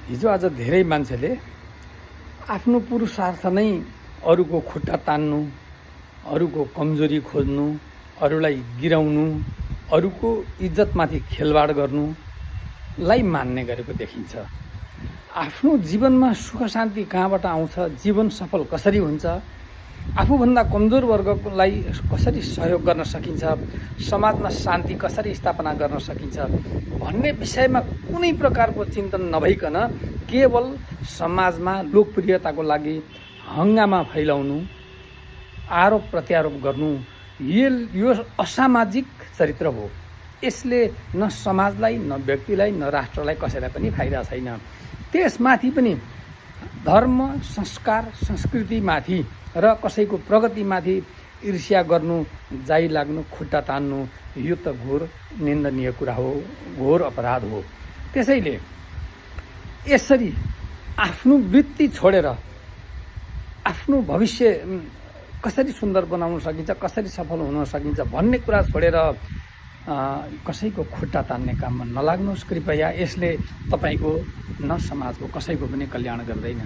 हिजो आज धेरै मान्छेले आफ्नो पुरुषार्थ नै अरूको खुट्टा तान्नु, अरूको कमजोरी खोज्नु, अरूलाई गिराउनु, अरूको इज्जतमाथि खेलवाड गर्नुलाई मान्ने गरेको देखिन्छ। आफ्नो जीवनमा सुख शान्ति कहाँबाट आउँछ, जीवन सफल कसरी हुन्छ, आफूभन्दा कमजोर वर्गलाई कसरी सहयोग गर्न सकिन्छ, समाजमा शान्ति कसरी स्थापना गर्न सकिन्छ भन्ने विषयमा कुनै प्रकारको चिन्तन नभइकन केवल समाजमा लोकप्रियताको लागि हङ्गामा फैलाउनु, आरोप प्रत्यारोप गर्नु यो असामाजिक चरित्र हो। यसले न समाजलाई, न व्यक्तिलाई, न राष्ट्रलाई कसैलाई पनि फाइदा छैन। त्यसमाथि पनि धर्म, संस्कार, संस्कृतिमाथि र कसैको प्रगतिमाथि ईर्ष्या गर्नु, जाइ लाग्नु, खुट्टा तान्नु यो त घोर निन्दनीय कुरा हो, घोर अपराध हो। त्यसैले यसरी आफ्नो वृत्ति छोडेर आफ्नो भविष्य कसरी सुन्दर बनाउन सकिन्छ, कसरी सफल हुन सकिन्छ भन्ने कुरा छोडेर कसैको खुट्टा तान्ने काममा नलाग्नुहोस् कृपया। यसले तपाईको न समाजको कसैको पनि कल्याण गर्दैन।